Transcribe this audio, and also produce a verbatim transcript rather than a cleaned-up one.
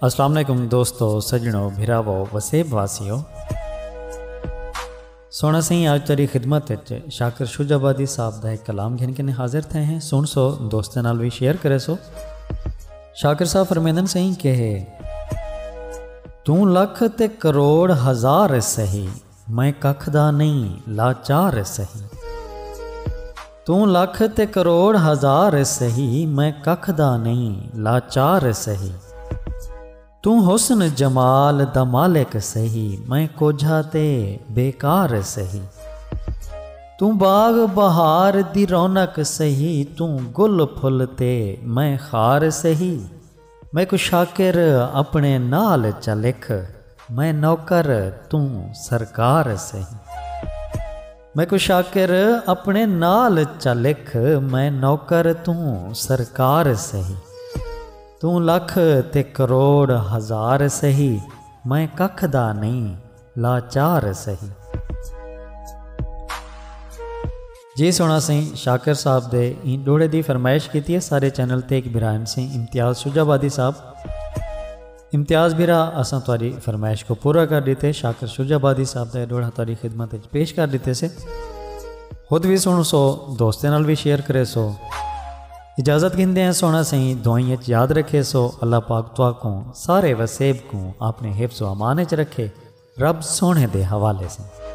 السلام علیکم دوستو، سڄݨو، بھراوو، وسیب واسیو۔ سوہݨا سئیں، اڄ تیݙی خدمت وچ شاکر شجاع آبادی صاحب دا ہک کلام گھن کے حاضر تھئے ہیں۔ سݨسو، دوستاں نال وی شیئر کریسو۔ شاکر صاحب فرمیندن سئیں کہ توں لکھ تے کروڑ ہزار سہی، میں ککھ دا نہیں، لاچار سہی۔ توں لکھ تے کروڑ ہزار سہی، میں ککھ دا نہیں، لاچار سہی۔ توں حسن جمال دا مالک سہی، میں کوجھا تے بیکار سہی۔ توں باغ بہار دی رونق سہی، توں گل پھل تے میں خار سہی۔ میکوں شاکر اپݨے نال چا لکھ، میں نوکر توں سرکار سہی۔ میکوں شاکر اپݨے نال چا لکھ، میں نوکر توں سرکار سہی۔ توں لکھ تے کروڑ ہزار سہی، میں ککھ دا نہیں، لاچار سہی۔ جی سوہݨا سئیں، شاکر صاحب دے ایں ݙوہڑے دی فرمائش کیتی ہے سارے چینل تے ہک بھرا ایم سی امتیاز شجاع آبادی صاحب۔ امتیاز بھرا، اساں تہاݙی فرمائش کوں پورا کر ݙتے، شاکر شجاع آبادی صاحب دا اے ݙوہڑا تہاݙی خدمت وچ پیش کر ݙتے سے۔ خود وی سݨسو، دوستیں نال وی شیئر کریسو۔ اجازت گھندے ہیں سوہݨا سئیں، دعائیں وچ یاد رکھیسو۔ اللہ پاک تہاکوں سارے وسیب کوں اپݨے حفظ و امان وچ رکھے۔ رب سوہݨے دے حوالے سئیں۔